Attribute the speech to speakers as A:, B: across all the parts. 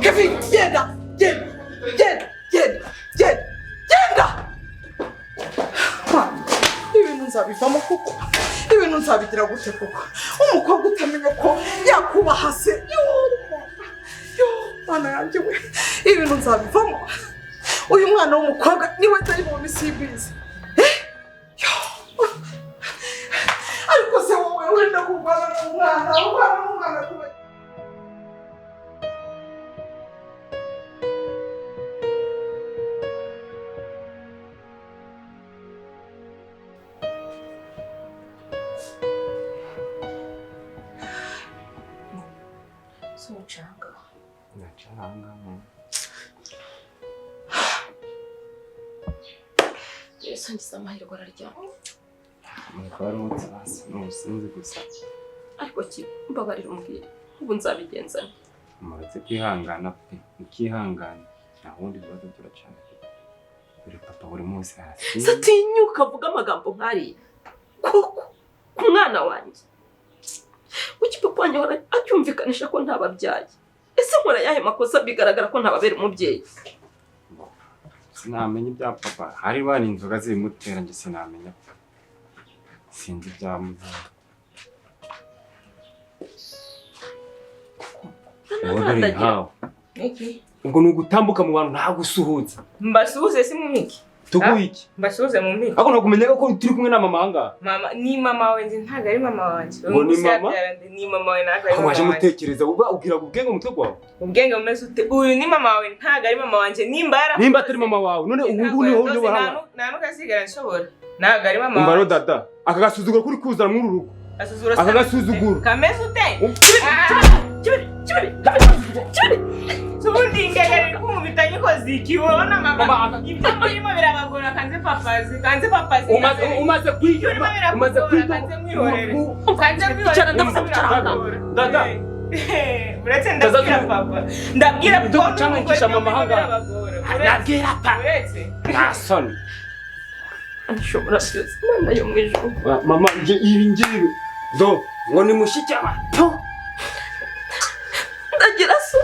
A: Kevin, genda, genda, genda, genda, genda, genda! Ibintu nzabivamo kuko, ibintu nzabigira gute kuko, umukobwa utamenya ko yakubaha se, yo, mwana yanjye we, ibintu nzabivamo. Uyu mwana w'umukobwa niwe dayimoni simbizi. Ariko se wowe wenda kurwana n'umwana, urwana n'umwana kuba.
B: Nacanga.
C: Yesu ngize amahirwe araryama.
B: Mwarutse basi n'ubusinzi gusa.
C: Ariko ki mbabarira umbwire ubu nzabigenza nte?
B: Muretse kwihangana pe, mukihangana. Nta wundi bibazo turacana. Buri papa buri munsi hasi.
C: Satinyuka avuga amagambo nkariya. Koko ku mwana wanjye. Kuki papa wanjye ahora acyumvikanisha ko ntababyaye? Ese nkora yahe makosa bigaragara ko ntababera umubyeyi?
B: Sinamenya ibya papa. Hari bari inzoga zibimutera njye sinamenya. Sinzi ibyamuzaga. Ubwo ni ugutambuka mu bantu nta gusuhuza.
D: Mbasuhuze si mu miki?
B: Tuguye iki?
D: Mbasuhuze mu miki.
B: Ako nakumenyaga ko turi kumwe na mama ahangaha.
D: Mama ni mama wawe nzi ntago ari mama wanjye.
B: Ngo ni mama?
D: Ni mama wawe ntago ari mama
B: waje
D: wanjye.
B: Mutekereza uba ubwira ubwenge mu mutwe gwawe.
D: Ubwenge bumeze ute? Uyu ni mama wawe ntago ari mama wanjye. Nimba yara
B: Nimba atari mama wawe none ubu ngubu ni wowe uyobora hano.
D: Nta nukazigera nshobora. Ntago ari mama
B: Umva
D: wawe.
B: ro dada, aka gasuzuguro kuri kuzana muri uru rugo.
D: Asuzuguro.
B: Aka gasuzuguro.
D: Kameze ute?
C: Kibiri, kibiri, kibiri.
D: Ubundi ingegera kumubita nyikoze iki ubona mama ibyo murimo birabagora kanze papazi kanze papazi
B: Umaze kwiga umaze kwiga
D: kanze mwihorere kanze
C: Icara ndavuze icara.
B: Dada
D: uretse ndabwira papa ndabwira
B: Ibyo gucangisha mama ahangaha. Ndabwira papa
D: uretse
B: nta soni.
C: Nshobora byose Imana yo mu ijuru.
B: Mama nje ibi ngibi do ngo ni mushiki wa
C: Ndagira so.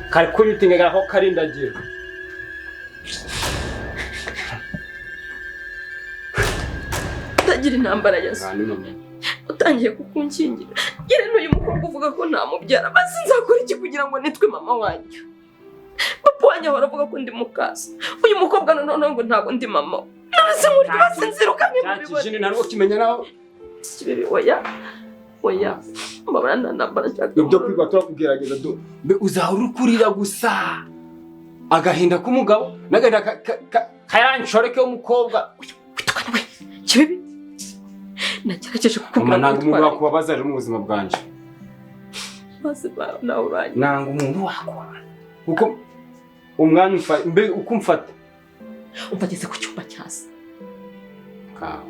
B: Kari kuyitinga ko karindagira.
C: Ndagira intambara ya so. Utangiye kukunkingira. Yere n'uyu mukobwa uvuga ko ntamubyara. Basi nzakora iki kugira ngo nitwe mama wanjye? Papa wanjye ahora avuga ko ndi mukasa. Uyu mukobwa none ngo ntago ndi mama. None se muri basi nzirukanke mu bibone.
B: Cyakijini ntabwo kimenya naho.
C: Kibibi oya. Oya. Mbabara nta ntambara nshaka.
B: Ibyo kwiga turakugerageza do. Mbe uzahora ukurira gusa. Agahinda k'umugabo n'agahinda kayanshoreke w'umukobwa.
C: Witukana we. Kibibi. Nagerageje kukubwira
B: Mama nanga umuntu wakubabaza rero mu buzima bwanje.
C: Basi nawe urangiye.
B: Nanga umuntu wakubabaza. Kuko umwanya mbe ukumfata.
C: Umva ageze ku cyumba cya se.
B: Kawa.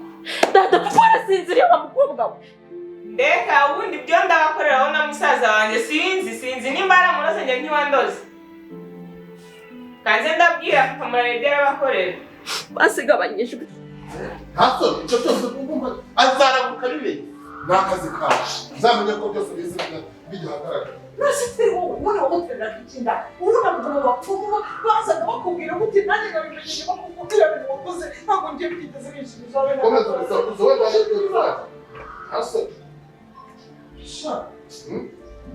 C: Dada papa arasinziriye wa mukobwa we.
D: Ndeka ubundi ibyo ndabakoreraho na musaza wanjye sinzi sinzi nimba aramurose njye ntiwandoze. Kanze ndabwira papa murare ibyo arabakorera.
C: Basigabanyijwe.
E: Ntaso icyo cyose kumva azarabuka bibe ni akazi kawe. Uzamenye ko byose bize bigihagarara.
A: Nasi wowe ubona wamuterera ikinda ubona ngo bapfumu bazaga bakubwira gute nanjye nkabimenyesha bakubwira ibintu wakoze ntabwo ngiye byigeze bishimisha abe.
E: Komeza ubisakuze wenda ariko bizajya. Ntaso.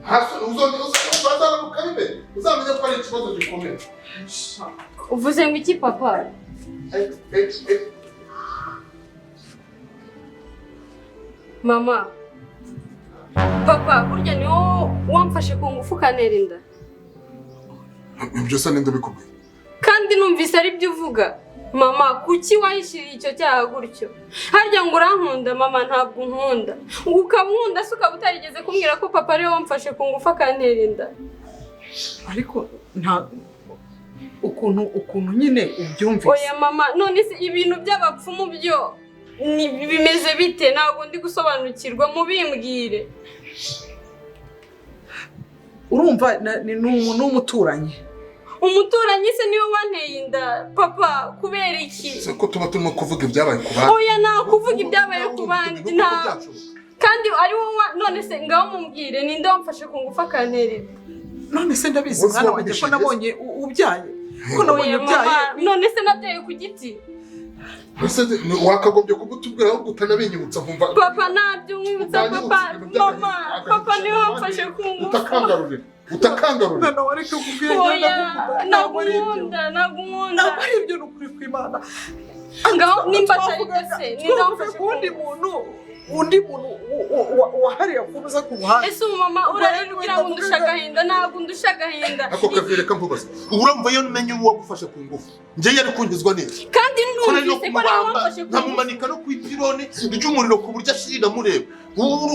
E: Ntaso uzarabuka bibe uzamenye ko ari ikibazo gikomeye.
F: Uvuze ngo iki papa? Mama, papa burya ni wowe wamfashe ku ngufu ukantera inda.
E: Ibyo se ninde bikubwiye?
F: Kandi numvise ari byo uvuga. Mama, kuki wahishiriye icyo cyaha gutyo? Harya ngo urankunda mama, ntabwo unkunda. Ukaba unkunda se ukaba utarigeze kumbwira ko papa ariwe wamfashe ku ngufu akantera inda.
A: Ariko nta ukuntu nyine ubyumvise.
F: Oya mama, none se ibintu by'abapfumu byo bimeze bite? Ntabwo ndi gusobanukirwa, mubimbwire.
A: Urumva ni umuturanyi.
F: Umuturanyi se niwe wanteye inda papa, kubera iki?
E: Se ko tuba turimo kuvuga ibyabaye ku bandi.
F: Oya nta kuvuga ibyabaye ku bandi, nta kandi ari wowe. None se ngaho mumbwire, ninde wamfashe ku ngufu akantera inda?
A: None se ndabizi mwana wanjye ko nabonye ubyaye. Ko nabonye ubyaye.
F: None se nabyaye ku giti?
E: Ese wakagombye kumutubwira ahubwo utanabinyibutsa nkumva.
F: Papa nabyo nkwibutsa papa, mama, papa niwe wamfashe ku ngufu.
E: Utakangarurira.
A: Mwana wareke kubwira.
F: Oya, ntabwo nkunda, ntabwo nkunda.
A: Ntabwo ari ibyo, ni ukuri kw'Imana.
F: Ngaho nimba atari byo se, ninde wamfashe ku
A: undi muntu? Undi muntu wahariye kubuza ku buhanga.
F: Ese mama urarira kugira ngo undushe agahinda? Ntabwo undushe agahinda.
E: Ako kavire kamvubaza. Urumva iyo umenye uwagufashe ku ngufu, njye yari kunyuzwa neza.
F: Kandi numvise ko ari wamfashe ku ngufu.
E: Nkamumanika no ku ipironi ry'umuriro ku buryo ashirira mureba.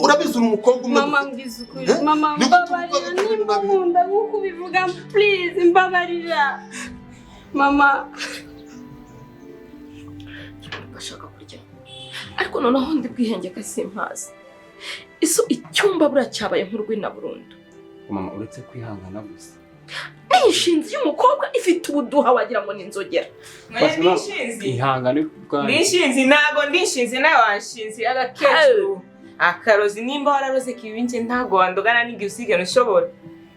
E: Urabizi uri umukobwa umwe.
F: Mama mbwiza ukuri. Mama mbabarira, nimba nkunda nk'uko ubivuga, please mbabarira. Mama
C: ashaka kurya. Ariko noneho ndi bwihengeka simpazi. Iso icyumba buriya cyabaye nk'urwina burundu.
B: Mama uretse kwihangana gusa.
C: Nishinzi y'umukobwa ifite ubuduha wagira ngo ni inzogera.
B: Ihangane bwanjye.
D: Nishinzi ntago ndishinzi nawe wanshinzi agakecuru. Akarozi nimba wararoze kibinje ntago wandogana n'igihe usigana ushobora.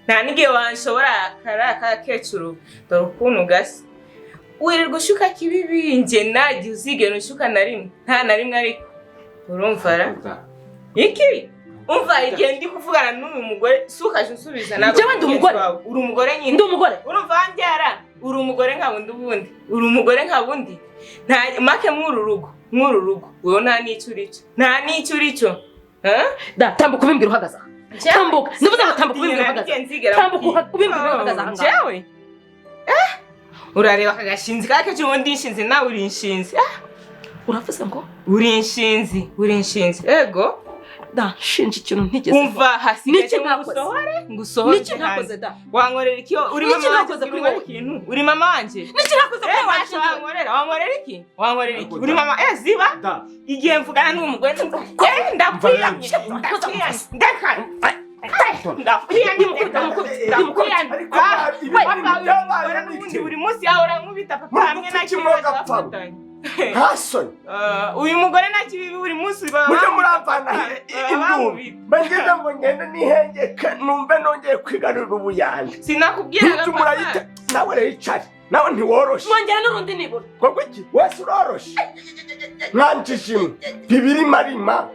D: Nta n'igihe wanshobora akara akakecuru dore ukuntu gasa. Wirirwa ushuka kibibinje ntagihe uzigera ushuka na rimwe, nta na rimwe. Ariko urumva ra iki umva igihe ndi kuvugana n'uyu mugore sukaje usubiza ntabwo
C: Njyewe ndi umugore.
D: Uri umugore nyine,
C: ndi umugore.
D: Urumva wambyara, uri umugore nka bundi, ubundi uri umugore nka bundi. Nta make mw'uru rugo, mw'uru rugo wewe nta n'icyo urico, nta n'icyo urico.
C: Da tambuka ubimbwira uhagaze aha. Tambuka ndavuze ngo tambuka ubimbwira uhagaze. Tambuka ubimbwira uhagaze aha.
D: Njyewe urareba akagashinzi kakecuru ngo ndishinzi nawe uri inshinzi.
C: Uravuze ngo
D: uri inshinzi, uri inshinzi. Ego
C: da shinja ikintu ntigeze.
D: Umva hasigaye ngusohore, ngusohore.
C: Niki nakoze da?
D: Wankorera iki? Uri mama wanjye kuri wowe ikintu. Uri mama wanjye.
C: Niki nakoze kuri wanjye?
D: Wankorera, wankorera iki? Wankorera iki? Uri mama ziba. Igihe mvugana n'uwo mugore ndakwiyamye. Ndeka. Buri munsi ahora nkubita papa hamwe na kibazo bafatanye.
G: Hasoni
D: uyu mugore nta kibibi buri munsi
G: mujye muravana induru bageze ngo ngende nihengeke numve nongeye kwigarurira ubuyanja.
D: Sinakubwiraga papa
G: nawe rero icare nawe ntiworoshe
C: mwongera n'urundi nibura
G: koko iki wese uroroshe mwanjije imwe bibiri marima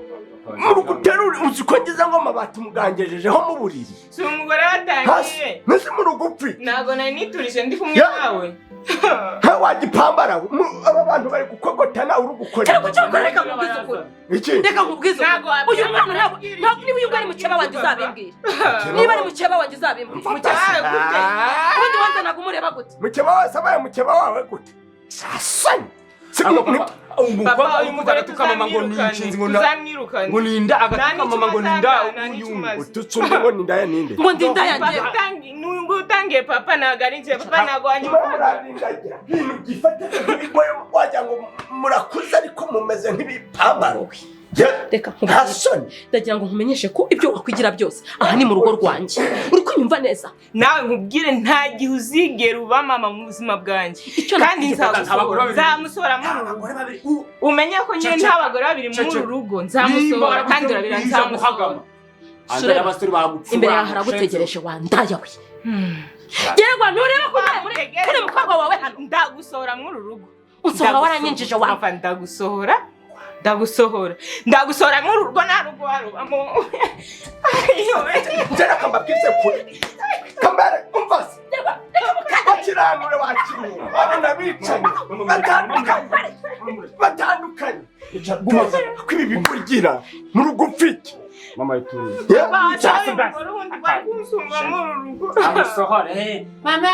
G: muruguterura uzi ko ngize ngo amabati mugangejejeho mu buriri.
D: Si umugore watangiye
G: mbese murugupfi
D: ntabwo nari niturije ndi kumwe nawe.
G: Nka wagipambara aba bantu bari gukogota nawe uri gukora.
C: Reka nkubwize ukuri. Reka nkubwize ukuri. Uyu mwana ntabwo niba uyu ari mukeba wanjye uzabimbwira. Niba ari mukeba wanjye uzabimbwira.
G: Mukeba wawe gute?
C: Ubundi wanjye ntabwo umureba gute?
G: Mukeba wawe abaye mukeba wawe gute? Sasani.
D: Papa uyu mugore
B: agatuka mama ngo ni inshinzi ngo
D: tuzamwirukane.
B: Ngo ninda agatuka mama ngo ninda uyu
G: ututse ngo ninda ya ninde?
C: Ngo ndinda yanjye.
D: Nubwo utangiye papa ntabwo ari njye papa ntabwo wanyumva.
G: Murarindagira ibintu byifata nk'ibigoye wagira ngo murakuze ariko mumeze nk'ibipambaro.
C: Reka ndagira ngo nkumenyeshe ko ibyo wakwigira byose aha ni mu rugo rwanjye. Uri kunyumva neza?
D: Nawe nkubwire nta gihe uzigera uba mama mu buzima bwanjye. Kandi nzamusohora muri uru rugo. Umenye ko nyine nta bagore babiri muri uru rugo nzamusohora kandi urabira nzamusohora.
C: Imbere yawe haragutegereje wandaya we. Yewe ntureba ko kuri mukobwa wawe hano.
D: Ndagusohora muri uru rugo.
C: Unsohora waranyinjije wawe.
D: Ndagusohora. Ndagusohora ndagusohora muri urwo nta rugo warubamo.
G: Njye reka mbabwize kure kamere umva se bakiranure wakirura babona bicaye batandukanye batandukanye ko ibi bikugira mu rugo ufite
B: mama ituriye
D: amusohore
A: mama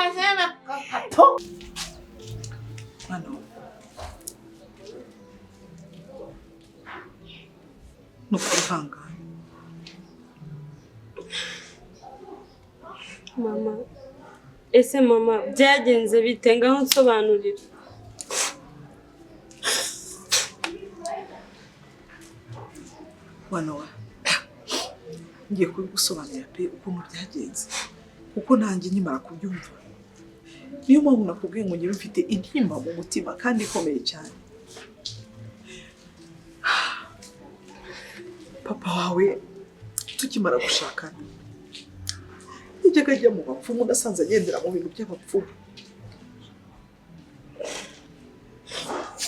A: Ni ukwihangana.
F: Mama, ese mama byagenze bite? Ngaho nsobanurira.
A: Mwana wa, ngiye kubigusobanurira pe ukuntu byagenze, kuko nanjye nkimara kubyumva niyo mpamvu nakubwiye ngo njyewe mfite intimba mu mutima kandi ikomeye cyane. Papa wawe tukimara gushakana yajyaga ajya mu bapfumu, nasanze agendera mu bintu by'abapfumu.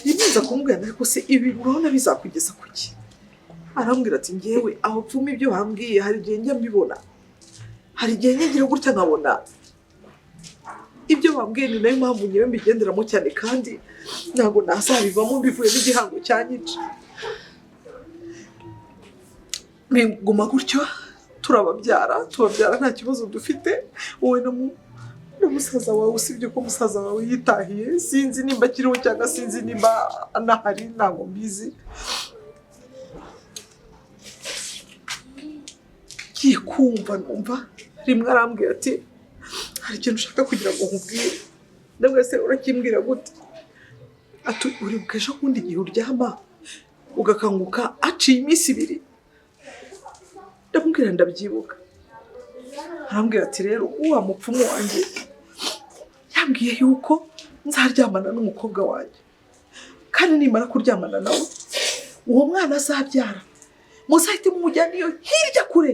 A: Rimwe nza kumubwira ariko se ibi urabona bizakugeza ku ki? Arambwira ati njyewe abapfumu ibyo bambwiye hari igihe njya mbibona, hari igihe ngira gutya nkabona ibyo bambwiye, ni nayo mpamvu njyewe mbigenderamo cyane kandi ntabwo nazabivamo mbivuyemo igihango cyanyica. Biguma gutyo turababyara, tubabyara nta kibazo dufite, wowe na musaza wawe, usibye ko musaza wawe yitahiye, sinzi nimba akiriho cyangwa sinzi nimba anahari, ntabwo mbizi. Ngiye kumva numva rimwe arambwira ati hari ikintu ushaka kugira ngo nkubwire. Ndabwo se urakimbwira gute? Ati uribuka ejo bundi igihe uryama ugakanguka aciye iminsi ibiri? Ndamubwira ndabyibuka. Arambwira ati rero uwa mupfumu wanjye yambwiye yuko nzaryamana n'umukobwa wanjye, kandi nimara kuryamana nawe uwo mwana azabyara muzahite mumujyana iyo hirya kure,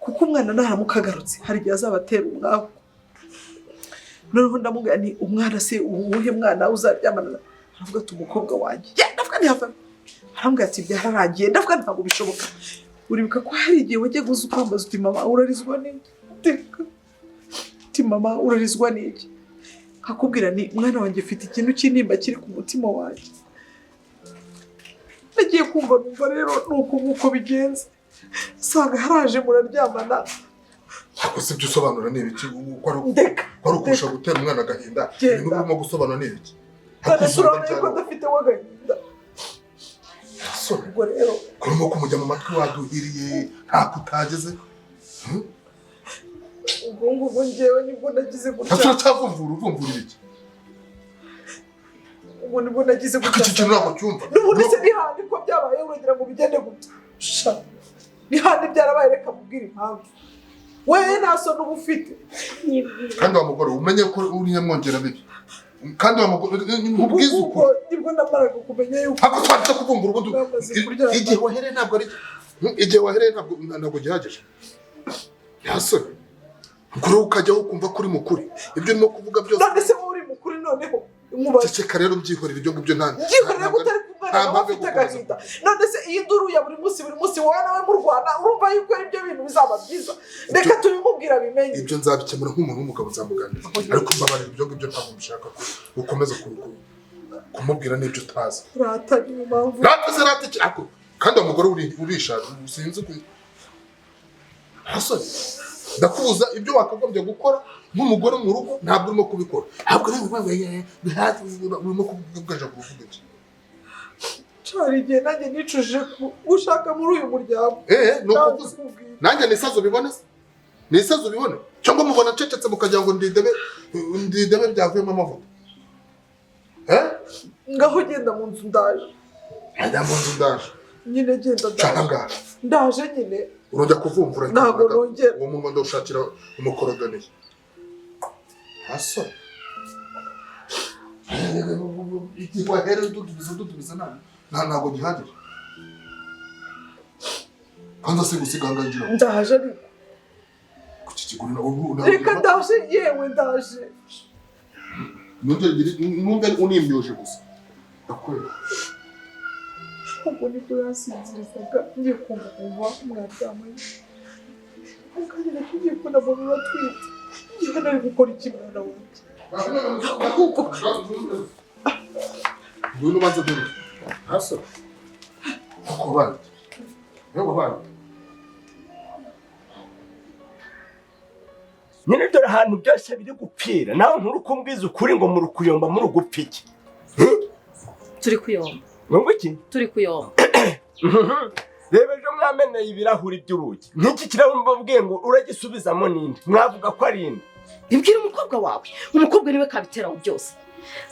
A: kuko umwana naramuka agarutse hari igihe azabatera umwaku. Noneho ndamubwira nti umwana se uwuhe mwana uzaryamana? Aravuga ati umukobwa wanjye. Ndavuga nti hava. Arambwira ati byararangiye. Ndavuga ntabwo bishoboka. Uribuka ko hari igihe wajyaga uza ukambaza uti mama urarizwa n'iki? Uti mama urarizwa n'iki? Nkakubwira nti mwana wanjye ufite ikintu cy'intimba kiri ku mutima wanjye. Nagiye kumva numva rero nuko nguko bigenze, usanga haraje muraryamana.
E: Ntabwo si ibyo usobanura ni ibiki? Ko ari ukurusha gutera umwana agahinda? Ibintu urimo gusobanura ni ibiki?
A: Urabona yuko adafite agahinda. Ubwo rero
E: kurimo kumujya mu matwi waduhiriye ntako utageze.
A: Ubwo ngubwo njyewe nibwo nagize gutya.
E: Ntacyo uvumvura ibiki?
A: Ubwo nibwo nagize gutya.
E: Iki kintu ntabwo cyumva.
A: N'ubundi se nihandi ko byabaye uragira ngo bigende gutya. Sha. Nihandi byarabaye reka mubwire impamvu. Wewe nta soni uba ufite.
E: Kandi wa mugore umenye ko uri nyamwongera bibi. Kandi wa mugore nkubwize ukuri.
A: Nibwo namaraga kumenya yuko
E: ako twanditse kuvumbura ubundi igihe wahereye ntabwo ari igihe wahereye ntabwo gihagije. Yasoni. Kuri ukajyaho ukumva kuri mukuri. Ibyo urimo kuvuga byose.
A: None se wowe uri mukuri noneho?
E: Ceceka rero byihorera ibyo ngibyo nta.
A: Byihorera gutari kumwana nawe ufite agahinda. None se iyi nduru ya buri munsi wowe nawe murwana urumva yuko ibyo bintu bizaba byiza. Reka tubimubwira bimenye.
E: Ibyo nzabikemura nk'umuntu w'umugabo nzamuganiriza. Ariko mbabarira ibyo ngibyo ntabwo mbishaka ko ukomeza kumubwira n'ibyo utazi.
A: Rata niyo mpamvu.
E: Rata se rata iki? Ako kandi umugore urishaje sinzi ku. Hasoni. Ndakubuza ibyo wakagombye gukora nk'umugore mu rugo ntabwo urimo kubikora. Ntabwo urimo kuvuga kuvuga iki.
A: Cari igihe nanjye nicujije gushaka muri uyu muryango.
E: Nuko uvuze. Nanjye nisazo bibone se? Nisazo bibone? Cyangwa mubona ncecetse mukagira ngo ndidebe byavuyemo amavuta.
A: Ngaho genda mu nzu ndaje.
E: Ajya mu nzu ndaje.
A: Nyine genda ndaje. Ndaje nyine.
E: Urongera kuvumvura
A: ntabwo nongera.
E: Uwo munwa ndawushakira umukorodoniye. Haso. Igihe wahereye ududubiza ntabwo gihagije. Kwanza se gusiga ngira.
A: Ndaje ariko.
E: Kuki kigurira ubu
A: Reka ndaje yewe ndaje.
E: Nongere unimyoje gusa. Ndakwera.
A: Ubwo nibwo yasinzirizaga ngiye kumva kumva mwaryamanye. Mukagera tugiye kubona mbona uratwite. Ngiye nari gukora iki mwana wanjye?
E: Ngwino ubanze dore. Haso. Uko bandi. Yego bandi.
G: Nyine dore ahantu byose biri gupfira. Nawe nturi kumbwiza ukuri ngo muri kuyomba muri gupfa iki?
C: Turi kuyomba.
G: Ngo iki?
C: Turi kuyomba.
G: Reba ejo mwameneye ibirahuri by'urugi. Nk'iki kirahuri mbabwiye ngo uragisubizamo ninde? Mwavuga ko ari inde?
C: Bibwira umukobwa wawe. Umukobwa niwe kabiteraho byose.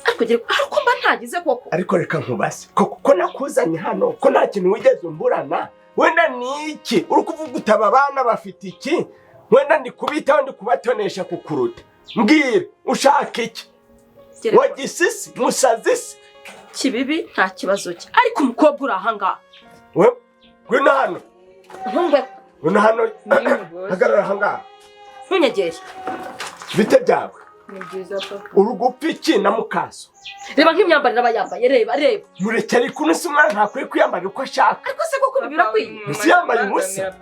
C: Ariko gere ariko mba ntagize koko.
G: Ariko reka nkubaze. Koko ko nakuzanye hano ko nta kintu wigeze umburana? Wenda ni iki? Uri kuvuga utaba abana bafite iki? Wenda ndi kubitaho ndi kubatonesha kukuruta. Mbwira ushaka iki? Wagisisi musazisi
C: Kibibi nta kibazo cye. Ariko umukobwa uri aha ngaha.
G: We ngwino hano.
C: Ntungwe.
G: Ngwino hano. Hagarara aha ngaha.
C: Ntunyegere.
G: Bite byawe?
D: Ni byiza papa.
G: Urugupfa iki na mukaso?
C: Reba nk'imyambarire aba yambaye, reba reba.
G: Mureke ariko uno si umwana ntakwiye kwiyambarira uko ashaka.
C: Ariko se koko ibi birakwiye?
G: Ese yambaye ubusa?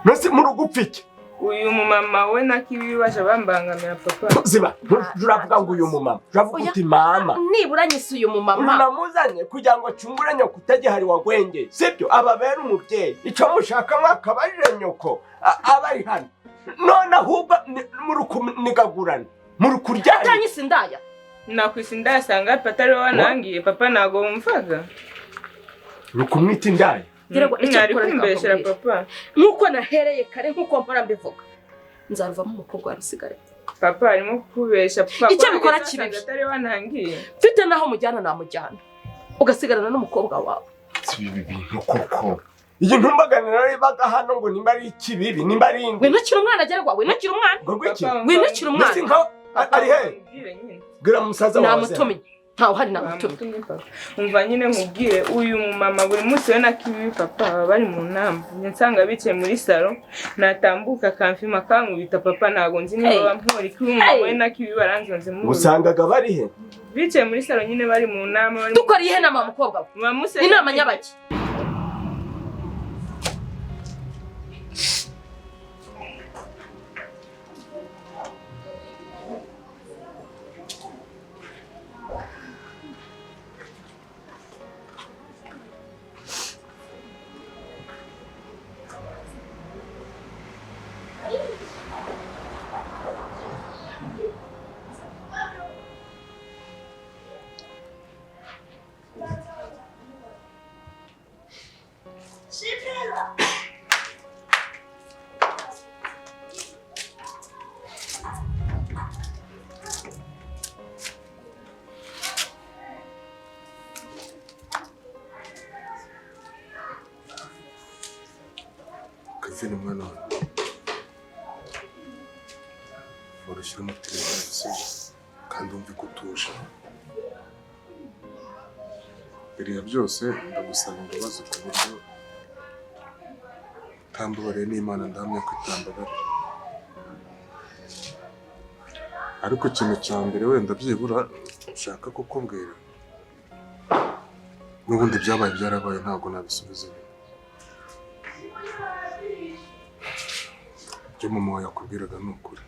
G: Nose murugupfa iki?
D: Uyu mumama we na Kibibi baje bambangamira papa.
G: Ziba, uravuga ngo uyu mumama. Uravuga uti mama.
C: Nibura nyise uyu mumama.
G: Namuzanye kugira ngo acungure nyoko utagihari wagwengeye. Sibyo? Ababera umubyeyi. Icyo mushaka mwakabarire nyoko abari hano. None ahubwo murukunigagurana. Murukuryana.
C: Atanyise indaya.
D: Nakwise indaya sanga papa ari wanangiye. Papa nago wumvaga.
G: Rukumwita indaya.
D: Nari kumbeshera papa.
C: Nkuko nahereye kare nkuko mpora mbivuga. Nzaruvamo umukobwa warusigare.
D: Papa arimo kukubesha papa.
C: Icyo bikora Kibibi.
D: Atari wanangiye.
C: Mfite naho mujyana namujyana. Ugasigarana n'umukobwa wawe.
G: Kibibi bintu koko. Iyi ntumbaganira ibaga hano ngo nimba ari Kibibi nimba ari inde.
C: Winukira umwana agerwa, winukira umwana. Winukira umwana.
G: Ari he? Bwira musaza wawe.
C: Namutumye. Ntawe uhari namutumye.
D: Umva nyine nkubwire uyu mumama buri munsi we na Kibibi papa baba bari mu nama. Nsanga bicaye muri salo natambuka akamfima kankubita papa ntago nzi niba bampora iki. Uyu mumama we na Kibibi baranzonze mu.
G: Usangaga bari he?
D: Bicaye muri salo nyine bari mu nama.
C: Dukora iyihe nama mukobwa we? Inama nyabaki.
E: Kevin mwana wanjye warushyira umutima hasi kandi wumve ko utuje. Biriya byose ndagusaba imbabazi ku buryo utambabariye n'Imana ndahamya ko itambabarira. Ariko ikintu cya mbere wenda byibura nshaka kukubwira, n'ubundi byabaye byarabaye ntabwo nabisubiza inyuma. Ibyo mama wawe yakubwiraga ni ukuri.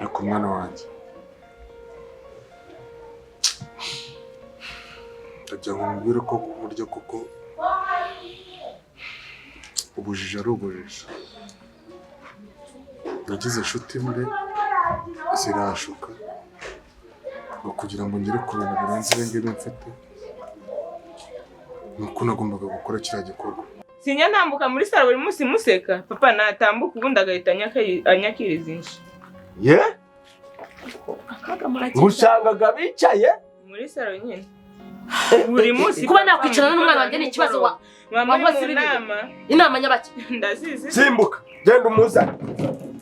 E: Ariko mwana wanjye ndagira ngo nkubwire ko burya koko ubujiji ari ubujiji. Nagize inshuti mbi zirashuka ngo kugira ngo ngere ku bintu birenze ibi ngibi mfite ni uko nagombaga gukora kiriya gikorwa.
D: Sinya ntambuka muri salo buri munsi museka papa natambuka ubundi agahita anyakiriza inshi.
G: Ye? Usangaga bicaye
D: muri salo nyine buri munsi.
C: Kuba nakwicarana n'umwana wanjye ni ikibazo wa
D: mama mu nama.
C: Inama nyabaki.
D: Ndazizi.
G: Simbuka genda umuzane.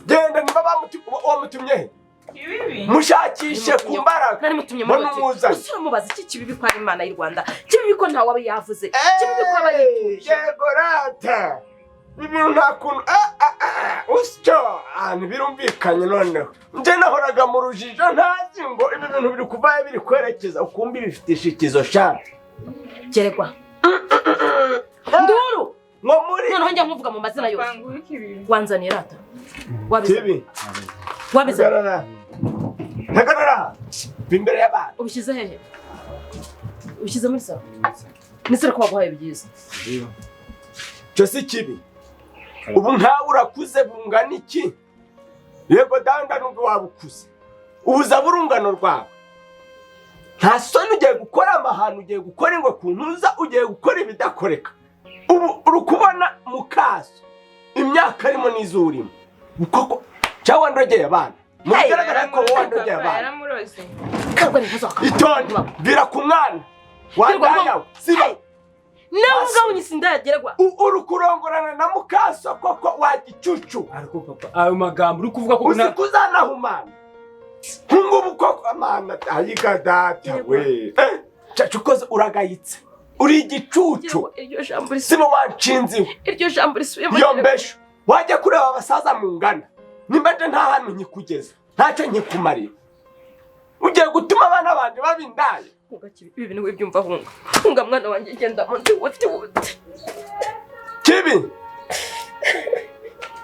G: Genda niba bamutumye he?
D: Kibibi.
G: Mushakishe ku mbaraga.
C: Nari mutumye muri hoteli. Usura mubaza iki Kibibi ko ari Imana y'u Rwanda. Kibibi ko ntawe aba yavuze. Kibibi ko aba yituje.
G: Yego rata. Ibintu nta kuntu usyo ntibirumvikanye noneho. Nje nahoraga mu rujijo ntazi ngo ibi bintu biri kuvayo biri kwerekeza ukumbi bifite ishikizo sha.
C: Geregwa. Nduru.
G: Ngo muri
C: noneho njya nkuvuga mu mazina yose. Wanzaniye rata. Wabize. Wabize.
G: Hagarara. Imbere y'abantu.
C: Ubishyize hehe? Ubishyize muri salo. Nisere ko baguhaye byiza.
G: Cyo si kibi. Ubu nkawe urakuze bungana iki? Yego danda nubwo wabukuze. Ubuza burungano rwawe. Nta soni, ugiye gukora amahano, ugiye gukora ingwe ku ntuza, ugiye gukora ibidakoreka. Ubu uri kubona mukaso imyaka arimo n'izo urimo koko, cyangwa wandogeye abana? Mu bigaragara ko wowe wandogeye
D: Papa
G: abana.
D: yaramuroze.
G: Itonde, vira ku mwana wandayawe, siba.
C: Nawe ubwawe unyise indayagerwa.
G: Uri kurongorana na mukaso koko, wa gicucu?
B: Ariko papa, ayo magambo uri kuvuga ko
G: Uzi ko uzanahumana nk'ubu koko? Amana ayiga data we. Caca ukoze, uragayitse, uri igicucu.
C: Iryo jambo risubiye.
G: Siba, wanshinze iwe.
C: Iryo jambo risubiyemo.
G: Iyo mbesho wajya kureba abasaza mungana, nimba nje nta hantu nkikugeza, ntacyo nkikumarira, ugiye gutuma abana banje baba indaya.
C: Hunga kibi, ibi bintu wibyumva, hunga, hunga mwana wanjye, genda mu ndi wuti.
G: Kibi,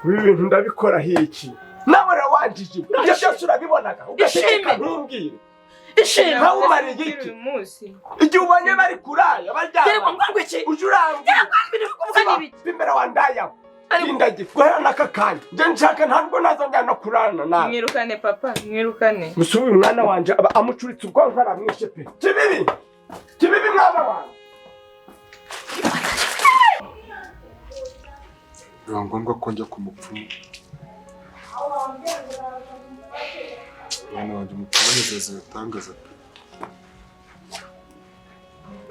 G: ibi bintu ndabikora hiki? Nawe urawanjije, ibyo byose urabibonaga ugategeka.
C: Ishime.
G: Ntumbwire.
C: Ishimwe.
G: Nkawe umara igiki?
D: Uyu munsi.
G: Igihe ubonye bari kuraya
C: Gerwa
G: baryama,
C: ngo iki?
G: uje urambwira.
C: Ibintu kuvuga ni ibiki?
G: Imbere wa ndayawe.
C: Ariko-
G: Indagiye guhera n'aka kanya, njye nshaka ntabwo nazongera no kurarana nawe.
D: Mwirukane papa, mwirukane.
G: Gusa uyu mwana wanje aba amucuritse ubwonko, aramwishe pe. Kibibi, kibibi, mwana wanjye.
E: Biba ngombwa ko njya ku mupfumu, mwana wanjye. Umupfumu anezeza ibitangaza pe.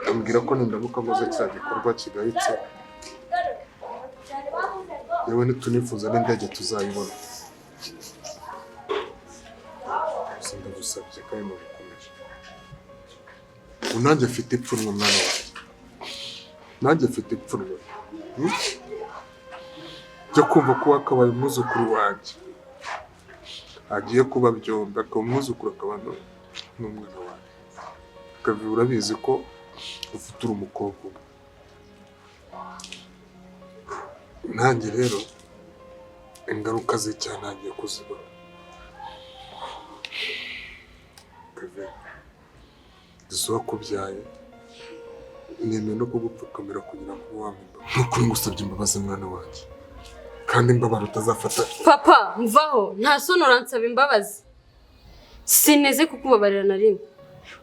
E: Ambwira ko nindamuka nkoze cya gikorwa kigayitse, yewe ntitunifuza n'indege tuzayibona. Gusa ndagusabye kandi mubikomeje. Ubu nanjye mfite ipfunwe, mwana wanjye, nanjye mfite ipfunwe, Byo kumva ko wakabaye umwuzukuru wanjye agiye kuba byombi, akaba umwuzukuru akaba n'umwana wanjye. Kavi, urabizi ko ufite uri umukobwa umwe. Nanjye rero ingaruka z'icyaha ntangiye kuzibona. Kavi, gusa wakubyaye, nemeye no kugupfukamira kugira ngo ube wampa imbabazi. Nukuri ngusabye imbabazi, mwana wanjye, kandi imbabaro utazafata.
F: Papa, mvaho, nta soni, uransaba imbabazi? Sineze kukubabarira na rimwe.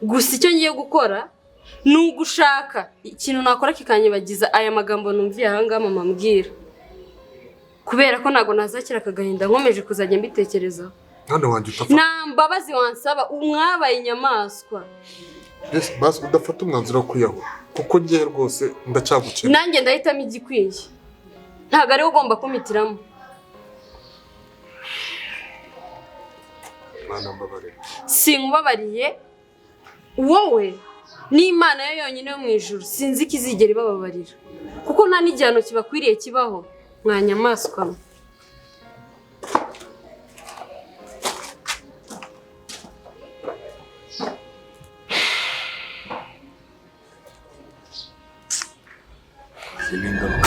F: Gusa icyo ngiye gukora ni ugushaka ikintu nakora kikanyibagiza aya magambo numviye aha ngaha mama ambwira, kubera ko ntabwo nazakira aka gahinda nkomeje kuzajya mbitekerezaho.
E: Mwana wanjye, utafata
F: Nta mbabazi wansaba, mwabaye inyamaswa.
E: Yes, basi udafata umwanzuro wo kwiyahura, kuko ngewe rwose ndacyagukeneye.
F: Nanjye ndahitamo igikwiye, ntabwo ariwe ugomba kumpitiramo.
E: Mwana, mbabarira.
F: Sinkubabariye wowe n'Imana yo yonyine yo mu ijuru. Sinzi ko izigera ibababarira, kuko nta n'igihano kibakwiriye kibaho, mwa nyamaswa mwe.
E: Izi ni ingaruka.